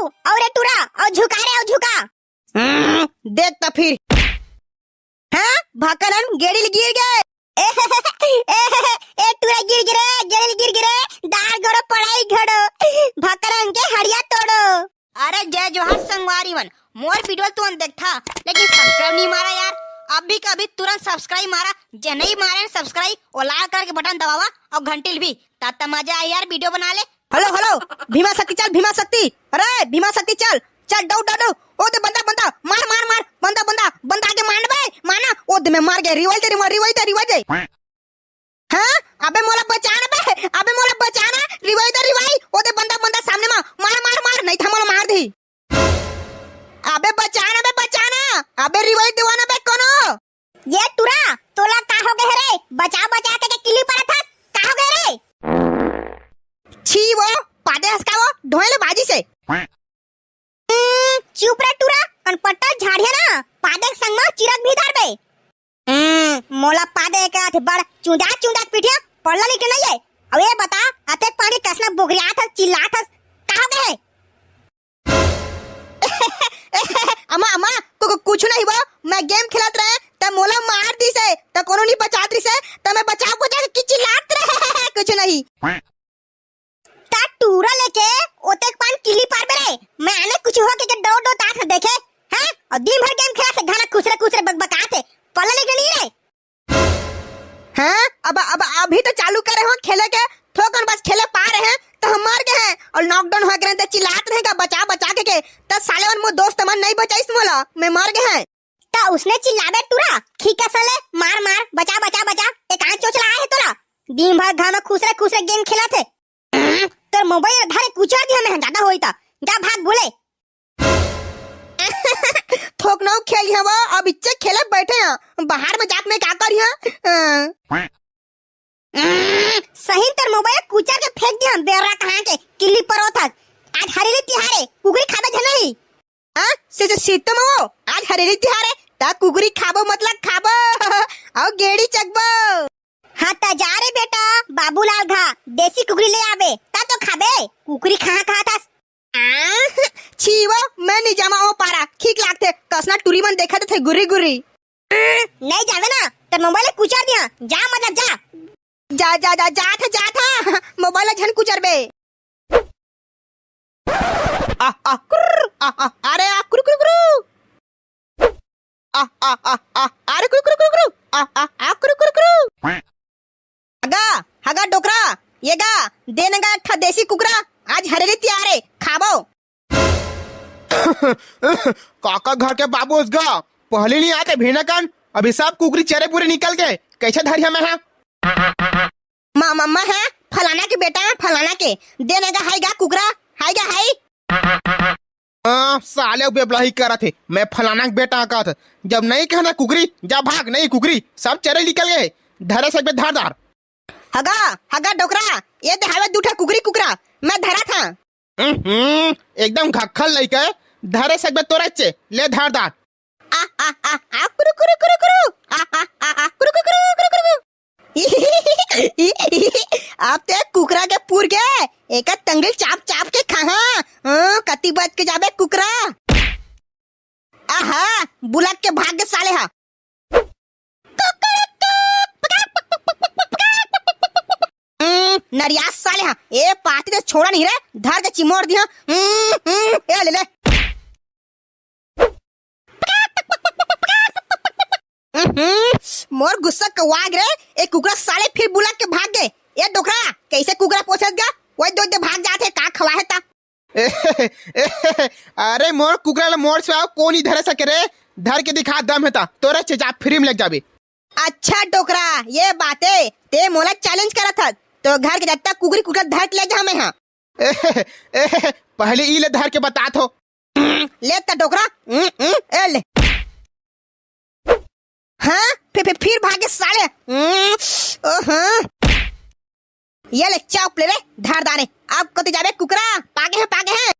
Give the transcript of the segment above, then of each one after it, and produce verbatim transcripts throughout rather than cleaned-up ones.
अउ रे टूरा, अउ झुका रे, अउ झुका। हम्म, देख त फिर। हाँ, भकरन गेड़ी ल गिर गे। ए, ए, ए, ए, टूरा गिर गे रे, गेड़ी ल गिर गे रे, दार घोड़ो पढ़ाई घोड़ो, भकरन के हड़िया तोड़ो। अरे जय जोहार संगवारी मन, मोर वीडियो तुमन देखथा, लेकिन subscribe नहीं मारा यार। अभी का अभी तुरंत subscribe मारा, जे नहीं मारे subscribe, वो लाल कलर के बटन दबावा अउ घंटी ल भी, तात मजा आए यार वीडियो बना ले। हेलो, हेलो, भीमा शक्ति चल, भीमा शक्ति। अरे, भीमा शक्ति चल, चल, दौड़, दौड़, दौड़। ओ दे बंदा, बंदा, मार, मार, मार, बंदा, बंदा, बंदा आगे मार बे, मारना। ओ दे मैं मार गए, revive दे, revive दे, revive दे। हाँ, अबे मोला बचाना बे, अबे मोला बचाना, revive दे, revive। ओ दे बंदा, बंदा सामने मा, मार, मार, मार, नहीं था मोला मार दी। अबे बचाना बे, बचाना, अबे revive देवाना बे कोनो। ये टूरा, तोला का हो गए रे? बचा बचा के, के किल्ली परत हस, का हो गए रे? छी वो, पादे हस का वो, ढोए ले बाजी से। हम्म, चुप रे टूरा, कनपट्टा झाड़िया ना, पादे के संग मा चिरक भी धरबे। हम्म, मोला पादे के आथे बड़, चुंदा चुंदा पीठिया, पढ़ला लिखे नहीं है। अब ये बता, अतेक पानी कसना बुगरियात हस, चिल्लात हस, का हो गए है? अम्मा, अम्मा, कु-, कु-, कुछ नहीं वो, मैं game खेलत रहे, त मोला मार दिसे, त कोनो नहीं बचात रिसे, त मैं बचाव बचाव के चिल्लात रहे, कुछ नहीं। त टूरा लेके ओतेक पान किल्ली पार बेरे, मैं आने कुछ हो के, के डो डो तात देखे, हैं? और दिन भर game खेला से घाना खुसरे खुसरे बकबकात है, पढ़ला लिखे नहीं रे। हाँ, अब, अब, अभी तो चालू करे हो खेले के, थोकन बस खेले पा रहे हैं, तो हम मर गए हैं। और lockdown हो गए तो चिल्लात रहेगा, "बचा, बचा के, के।" तो साले मन मो दोस्त मन नहीं बचाइस मोला, मैं मर गए हैं। तो उसने चिल्लाबे टूरा, "खींच के साले, मार, मार, बचा, बचा, बचा, एक आंच चोचला आए है तोला। दिन भर घर में खुसरे, खुसरे game खेलत है। तोर mobile धरे कुचर दिया मैं, ज्यादा होई ता। जा भाग बोले।" थोक नौ खेल हवा, अब इच्चे खेले बैठे हैं। बाहर में जात में का करी हैं? अ। सही तोर mobile कुचर के फेंक दिया, बेरा कहाँ के किल्ली परोत हस। आज हरेली तिहार है, कुकरी खाबे झन नहीं। हाँ, से, से, सीतम वो, आज हरेली तिहार है, ता कुकरी खाबो मतलब खाबो, अउ गेड़ी चकबो। हाँ, त जा रे बेटा, बाबूलाल घा, देसी कुकरी ले आबे, ता तो खाबे, कुकरी कहाँ खात हस? आ, छी वो, मैं नहीं जामा ओ पारा, खीक लागथे, कसना टूरी मन देखत थे गुर्री गुर्री। आ, नहीं जावे ना, तो mobile कुचर दिया, जा मतलब जा। जा, जा, जा, जा था, जा था, mobile झन कुचर बे। आ, आ, कुर्र, आ, आ, अरे आ, कुरु, कुरु, कुरु। आ, आ, आ, आ, अरे कुरु, कुरु, कुरु, कुरु। आ, आ, आ, कुरु, कुरु, कुरु। हगा, हगा डोकरा, ये गा, दे न गा एक ठा देसी कुकरा, आज हरेली तिहार है, खाबो। काका घर के बाबू उस गा, पहली नहीं आते भीनाकन, अभी सब कुकरी चरे पूरे निकल गए, कैसे धरिया मैं हाँ? मा, मा, मैं है फलाना के बेटा, फलाना के, दे न गा, हाय गा कुकरा, हाय गा, हाय। हाँ, साले बेबलाही करत हे। मैं फलाना के बेटा कहत, जब नहीं कहना कुकरी, जा भाग, नहीं कुकरी, सब चरे निकल गए। धरे से बे धारदार। हगा, हगा डोकरा, ये दे हावे दू ठा कुकरी कुकरा, मैं धरा था। हम्म, एकदम घक्खल लइका, धरे से बे तोरे चे, ले धारदार। आ, आ, आ, आ, कुरु, कुरु, कुरु, कुरु। आ, आ, आ, आ, कुरु, कुरु, कुरु, कुरु, कुरु। अब ते कुकरा के पूर गे, एकर टंगड़ी चाप चाप के खाहा। हाँ, कति बच के जाबे कुकरा। आहा, बुलक के भाग गे साले हा। हम्म, नरिया साले हा। ए पाती ते छोड़ा नहीं रे, धर के चिमोर दिया। हम्म, हम्म, ए ले ले। हम्म, मोर गुस्सा कवाग रे, ए कुकरा साले फिर बुला के भाग गे। ए डोकरा, कैसे कुकरा पोछत गा? वही दो दे भाग जात हे, का खवा है ता? अरे मोर कुकरा ला मोर से आओ, कोन ही धरे सके रे? धर के दिखा दम है ता, तोरे चेचा फिर में लग जाबे। अच्छा डोकरा, ये बात है, ते मोला challenge करत हस, तो घर के जत्ता कुकरी कुकरा धर के ले जा मैं हा। पहले ई ले धर के बता थो। ले त डोकरा, हम्म, हम्म, ए ले। हाँ, फिर, फिर, फिर भागे साले। हम्म, ओहो। ये ले चाप ले रे, धार दाने। अब कति जाबे कुकरा, पागे है, पागे है।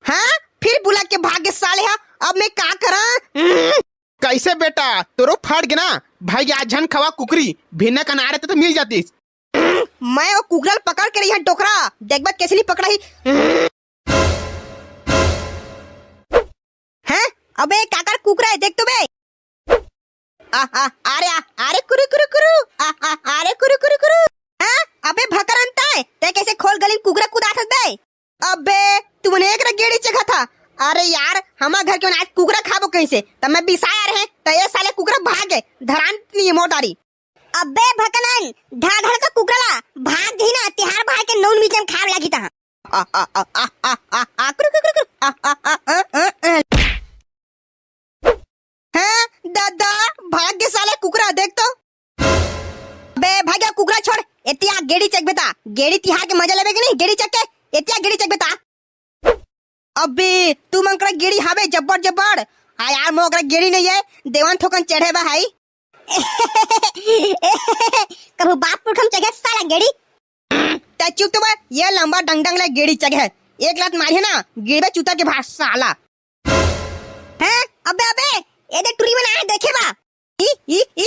हाँ, फिर बुला के भागे साले हा, अब मैं का करा? हम्म। कैसे बेटा, तोरो फट गे ना? भाई आज झन खवा कुकरी, भिन्ना कनारे तो, तो मिल जातीस। मैं वो कुकरा ल पकड़ के रही हँव डोकरा, देखबे कइसे नहीं पकड़ाही। हैं? अबे काकर कुकरा हे, देख तो बे। आ, आ, अरे, आ, अरे, कुरु, कुरु, कुरु। आ, आ, अरे, कुरु, कुरु, कुरु। हाँ? अबे भकरन तैं, तैं कइसे खोल गली म कुकरा कुदाथस बे? अबे, तुमन एक रा गेड़ी चघत हा। अरे यार, हमर घर के मन आज कुकरा खाबो कइसे? त मैं बिसाय रहेंव, त ए साले कुकरा भागे, धरान नहीं हे मोर दारी। अबे भकनन, धर धर तो कुकरा ला, भाग जही ना, तिहार बार के नोन मिर्चा खाब लागी तहाँ। आ, आ, आ, आ, आ, आ, आ, कुरु, कुरु, कुरु, कुरु, आ, आ, आ, आ, आ, आ। हैं, ददा, भाग गे साले कुकरा, देख तो। बे, भाग गे कुकरा छोड़, एतिया गेड़ी चघबे ता, गेड़ी तिहार के मजा लेबे कि नहीं, गेड़ी चघ के, एतिया गेड़ी चघबे ता। अबे, तुमन करा गेड़ी हावे जब्बर जब्बर। आ यार, मोर करा गेड़ी नहीं हे, देवन थोकन चढ़े बा हाई। कभू बाप पुरखा म चघे साला गेड़ी। तैं चुप तो बे, ए लंबा डंगडंग ले गेड़ी चघे। एक लात मारिहँव ना, गिरबे चूता के भार साला। हैं? अबे, अबे, ए दे टूरी मन आए देखे बा। ई, ई, ई,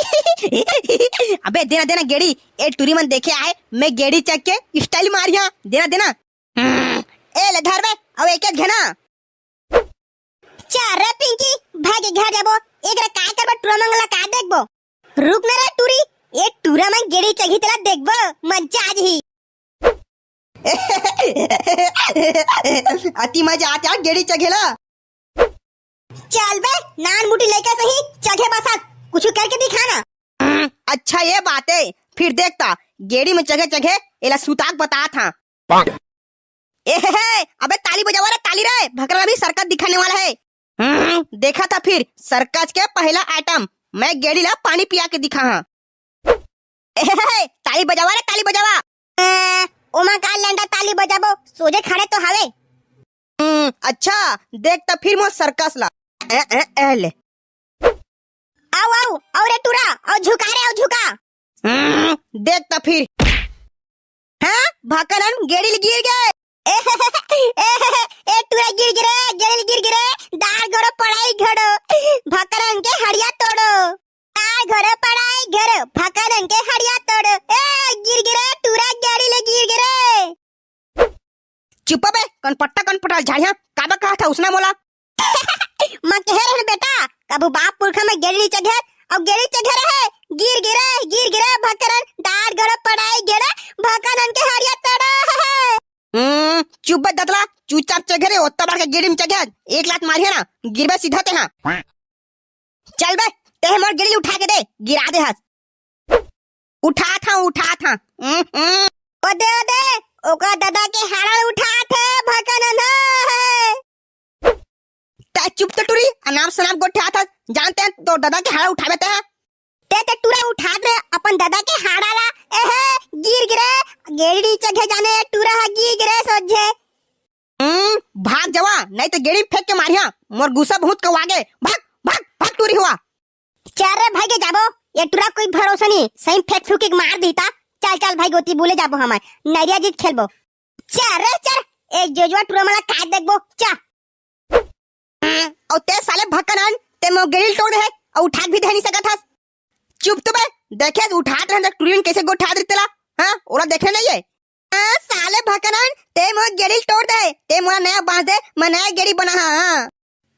अबे, देना, देना गेड़ी। ए टूरी मन देखे आए, मैं गेड़ी चघ के style मारिहँव। देना, देना। हम्म, ए ले धर बे, अउ एक एक घेना। चल रे पिंकी, भागे घर जाबो। एक रे काय करबो, टूरा मन ला का देखबो? रुक ना रे टूरी, ए टूरा मन गेड़ी चघही तेला देखबो, मजा आ जही। अति मजा आथे यार गेड़ी चघे ला। चल बे, नान मुटी लइका सही, चघे बसत, कुछु करके दिखा ना। हम्म, अच्छा ए बात हे, फिर देख ता, गेड़ी म चघे चघे, एला सुताक बताथँव। ए हे हे, अबे ताली बजावा रे, ताली रे, भकरा अभी circus दिखाने वाला हे। हम्म, देखा ता फिर, circus के पहला item, मैं गेड़ी ला पानी पिया के दिखाहँव। ए हे हे, ताली बजावा रे, ताली बजावा। ए, ओमा का लंडा ताली बजाबो, सोझे खड़े तो हवे। हम्म, अच्छा, देख त फिर मोर circus ला। ए, ए, ए, ले। अउ, अउ, अउ रे टूरा, अउ झुका रे, अउ झुका। हम्म, देख त फिर। हाँ, भकरन गेड़ी ले गिर गे। ए, ए, ए, ए, टूरा गिर गे रे, गेड़ी ले गिर गे रे, दार घोड़ो पड़ाई घोड़ो, भकरन के हड़िया तोड़ो। दार घोड़ो पड़ाई घोड़ो, भकरन के हड़िया तोड़ो। ए, गिर गे रे, टूरा गेड़ी ले गिर गे रे। चुप बे, कनपट्टा कनपट्टा झाड़िया, काबर कहत हस उसना मोला? मैं कहे रहेन बेटा, कभू बाप पुरखा म गेड़ी नइ चघे, अउ गेड़ी चघे रहे, गिर गे रे, गिर गे रे, भकरन, दार घोड़ो पड़ाई गे रे, भकरन के हड़िया तोड़ो। हम्म, चुप बे दतला, चुपचाप चघे रे, ओत्ता बड़का गेड़ी म चघे, एक लात मारिहँव ना, गिरबे सीधा तेहा। चल बे, तेह मोर गेड़ी उठा के दे, गिरा दे हस। उठाथँव, उठाथँव। हम्म, हम्म। ओ दे, ओ दे, ओकर ददा के हाड़ा उठाथे, भकरन हे। तैं चुप तो टूरी, अनाप शनाप गोठियाथस, जानथँव तोर ददा के हाड़ा उठाबे तें। तें तो टूरा उठात रहे अपन ददा के हाड़ा ला, एहे, गिर गे रे, गेड़ी चघे जाने, टूरा ह गिर गे रे सोझे। हम्म, भाग जावा, नहीं तो गेड़ी फेंक के मारिहँव, मोर गुस्सा बहुत कवा गे। भाग, भाग, भाग टूरी हुआ। चल रे भाई के जाबो, ए टूरा कोई भरोसा नहीं, सही फेंक फूंक के मार दीता। चल, चल भाई गोती बुले जाबो हमन, नरिया जीत खेलबो। चल रे चल, ए जोजवा टूरा मन ला का देखबो, चल। अउ तें साले भकरन, तें मोर गेड़ी ल तोड़ दे हे, अउ उठा के भी दे नहीं सकत हस। चुप तो बे, देखे उठात रहेन त टूरी ल कइसे गोठियात रहिस तेला, हाँ, ओला देखने नहीं हे। हाँ, साले भकरन, तें मोर गेड़ी ल तोड़ दे हे, तें मोला नया बांस दे, मैं नया गेड़ी बनाहूँ, हाँ।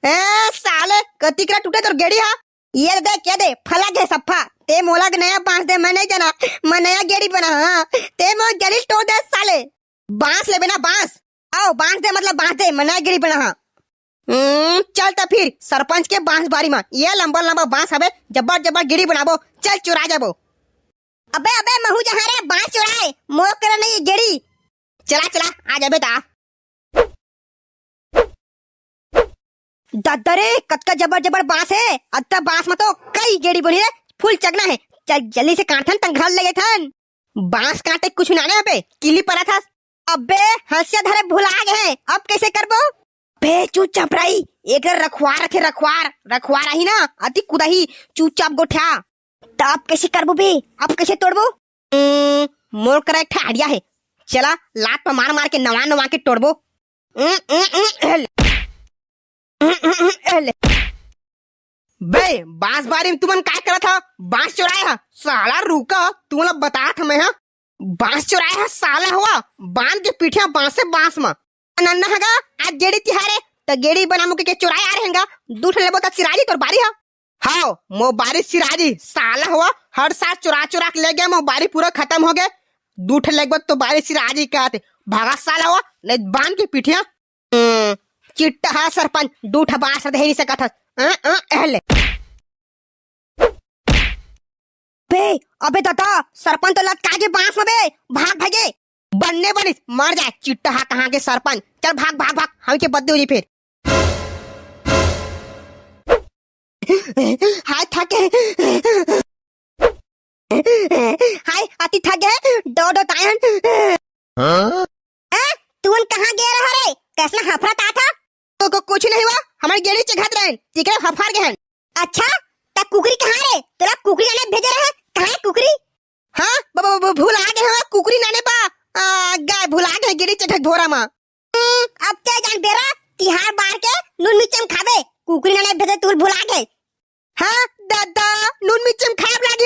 ए, साले, कतिक रा टूटे तोर गेड़ी हा? ए दे, ए दे, फला गे सफा, तें मोला के नया बांस दे, मैं नहीं जाना, मैं नया गेड़ी बनाहूँ, हाँ। तें मोर गेड़ी ल तोड़ दे, साले। बांस लेबे ना, बांस? अउ, बांस दे, मतलब बांस दे, मैं नया गेड़ी बनाहूँ। हम्म, चल त फिर, सरपंच के बांस बारी म, ए लंबा लंबा बांस हवे, जब्बर जब्बर गेड़ी बनाबो, चल चोरा जाबो। अबे, अबे, महूँ जाहूँ रे, बांस चोराय, मोर करा नहीं गेड़ी। चला, चला, आ जाबे ता। दद्दा रे, कतका जबर जबर बांस हे, अतका बांस म तो कई गेड़ी बनही रे, फुल चघना हे। चल, जल्दी से काटथन, तन घर ले जाथन। बांस काटे कुछु नाने अबे, किली परत हस। अबे, हंसिया धरे भुला गे हे, अब कइसे करबो? बे, चुपचाप रही, एक रखवार रखे, रखवार, रखवार आही ना, अति कुदाही, चुपचाप गोठिया। त अब कइसे करबो बे? अब कइसे तोड़बो? उम, मोर करा एक ठा idea हे। चला, लात पर मार मार के नवा नवा के तोड़बो। उम, उम, उम, एल। उम, उम, उम, एल। बे, बांस बारी म तुमन काय करत हव? बांस चोराय हव? साला रुका, तुमन ला बतात हँव मैं, हाँ। बांस चुराए हा साला हवा, बांध के पीठिया बांसे बांस म। नन्ना हगा, आज गेड़ी तिहार हे, त गेड़ी बना मुके के चुराए आ रहे हंगा, दू ठन लेबो त सिराजी तोर बारी हा। हाव, मो बारी सिराजी, साला हवा, हर साल चुरा चुरा के ले गया, मो बारी पूरा खतम हो गया। दू ठन लेबो तो बारी सिराजी कहते, भागा साला हवा, नहीं बांध के पीठिया। हम्म, चिट्टा हा सरपंच, दू ठा बांस दे नहीं सकत हस। अ, अ, एहले। बे, अबे दादा, सरपंच तो लटका के बांस में बे, भाग भागे। बन्ने बनिस, मर जाए, चिट्टा हा कहाँ के सरपंच। चल भाग, भाग, भाग, हम के बदले हो जी फिर। हाय थके। हाय अति थक गए, दो दो तायन। हाँ? आ, तुमन कहाँ गए रहो रे? कैसना हफरा ता था? तो को, कुछ नहीं हुआ, हमारे गेड़ी चघत रहे, तिकरे हफार गए हैं। अच्छा, ता कुकरी कहाँ रे? तोला कुकरी आने भेजे रहे, कहाँ है कुकरी? हाँ, ब-, ब-, ब-, भुला गए हवा, कुकरी नाने बा, आ, गाय भुला गए गेड़ी चघत भोरा मा। हम्म, अब ते जान बेरा, तिहार बार के नून मिर्चम खाबे, कुकरी नाने भेजे तुल भुला गए। हाँ, दादा, नून मिर्चम खाब लाग